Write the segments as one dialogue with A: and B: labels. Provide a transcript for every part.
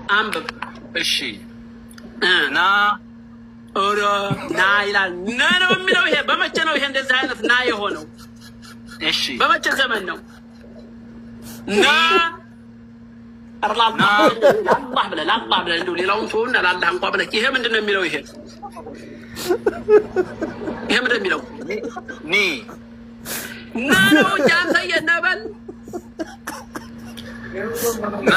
A: አንብብ።
B: እሺ፣ ና።
A: ኧረ ና ይላል። ነ ነው የሚለው። ይሄ በመቼ ነው ይሄ እንደዚህ አይነት ና የሆነው?
B: እሺ።
A: በመቼ ዘመን ነው? ና፣ ኧረ ለአላህ ለአላህ ብለህ፣ ለአላህ ብለህ፣ እንደው ሌላውን ተውና ለአላህ እንኳ ብለህ ይሄ ምንድን ነው የሚለው? ይሄ ምንድን ነው የሚለው?
B: ኒ።
A: ና ነው እንጂ አንተዬ፣ ነበል።
B: ና።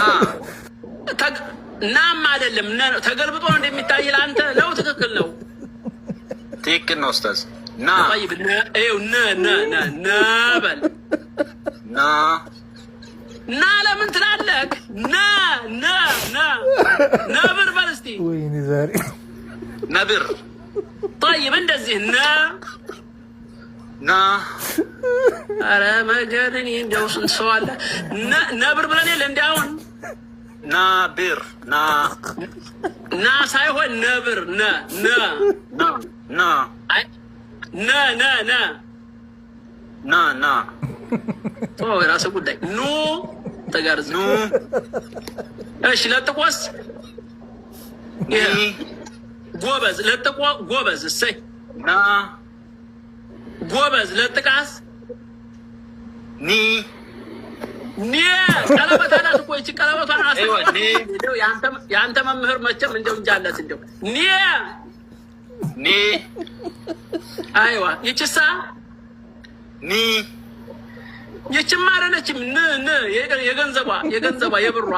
A: ናም አይደለም፣ ነ ነው። ተገልብጦ ነው እንደሚታይ ለአንተ ነው። ትክክል ነው።
B: ትክክል ነው ኡስታዝ። ና።
A: طيب፣ ነ፣ ይኸው ነ ነ ነ ነ በል።
B: ና።
A: ና ለምን ትላለህ? ነ ነ ነ ነብር በል እስቲ።
C: ወይኔ ዛሬ።
B: ነብር።
A: طيب፣ እንደዚህ ነ።
B: ና።
A: ኧረ መገን፣ እኔ እንደው ስንት ሰው አለ። ነብር ብለን የለ እንዲ አሁን?
B: ና ብር ና።
A: ና ሳይሆን ነብር፣ ነ ነ።
B: ና ና።
A: አይ፣ ነ ነ ነ።
B: ና ና።
A: ቶ የራስህ ጉዳይ። ኑ ተጋርዝ።
B: ኑ።
A: እሺ፣ ለጥቆስ?
B: ኒ።
A: ጎበዝ፣ ለጥቆ ጎበዝ፣ እሰይ።
B: ና።
A: ጎበዝ፣ ለጥቃስ?
B: ኒ።
A: ኒ ቀለበት አላት እኮ ይቺ ቀለበቷን አስ
B: አይዋ፣ ኒ።
A: እንደው የአንተ መምህር መቼም እንደው እንጃለት እንደው ኒ።
B: ኒ።
A: አይዋ፣ ይችሳ?
B: ኒ።
A: ይችማ አይደለችም። ን ን የገንዘቧ የብሯ።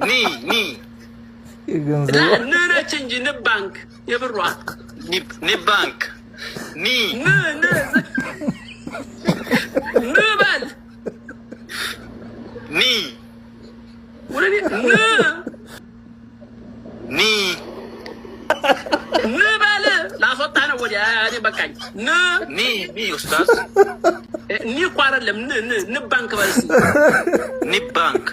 B: ኒ ኒ።
C: የገንዘቡ
A: ላ ን ነች እንጂ፣ ንብ ባንክ የብሯ።
B: ኒ ባንክ ኒ።
A: ን ን ን በል።
B: ኒ።
A: ወደ ን።
B: ኒ።
A: ን በል፣ ላስወጣ ነው ወዲያ። እኔ በቃኝ። ን።
B: ኒ ኒ ኡስታዝ።
A: ኒ እኮ አይደለም፣ ን ን፣ ንብ ባንክ በል እስኪ።
B: ኒ ባንክ።